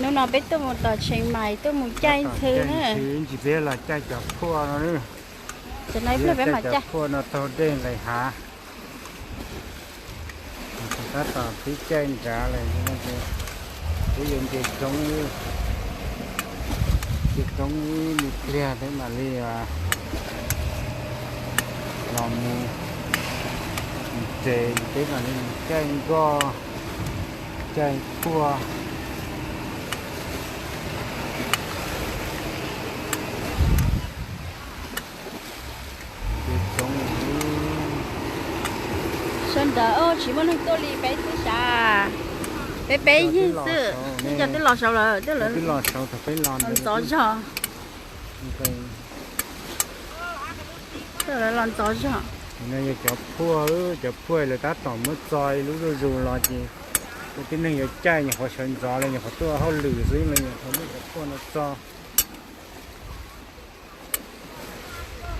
Hnub no peb tuaj mus tom Tsheej Maim tuaj mus caij ntxhw na. Ntsis peb los caij cov phuaj no. Cov no ib pliag peb mam caij. Cov phuaj no taug dej nqis hav. Tab tom pib caij nrad lawm, peb yuav nce roob, nce roob ib pliag peb mam li los mus ntses, peb mam li mus caij nkoj, caij phuaj. Sawv ntawd tsis muaj neeg tuaj li peb xwb sav, peb peb yig xwb. Cov twb los saud lawm, twb los saud, ntxov zog. Los ntxov zog. No yog cov phuaj, cov phuaj lawv tab tom muab txo ib lub zuj zus los ces kuv tib neeg yuav caij, nyuam qhuav sawv ntxov los nyuam qhuav tuaj hauj lwm xwb los nyuam qhuav muab cov phuaj no txo,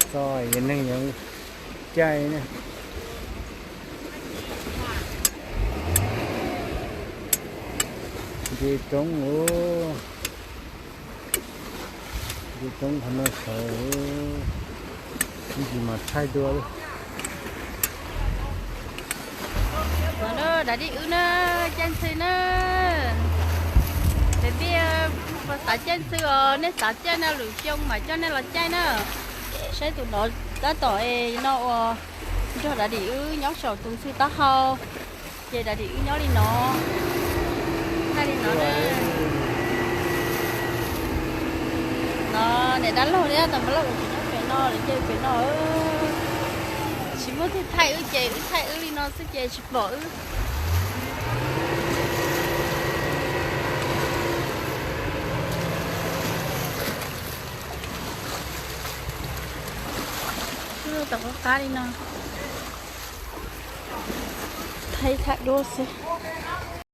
txo yuav neeg yuav caij na. Nce roob, nce roob qhov no sawv, ib ntsis mas thaij dua li. Dav Dim wb na, caij ntxhw na. Dav Dim, puas xav caij ntxhw os? Nej xav caij no lwm xyoo mam coj nej los caij na. Saib tus no tab tom no ua nrog Dav Dim wb nyob saum tus ntxhw taub hau. Ces Dav Dim wb nyob li no, thaij li no. No niam dab laug thiab tus poj laug tsis nyob pem no, lawv nyob pem no. Tsis muaj twg thaij wb ces wb thaij wb li no xwb ces tsis pom wb. Wb tom qab qab li no, thaij thaij duab xwb.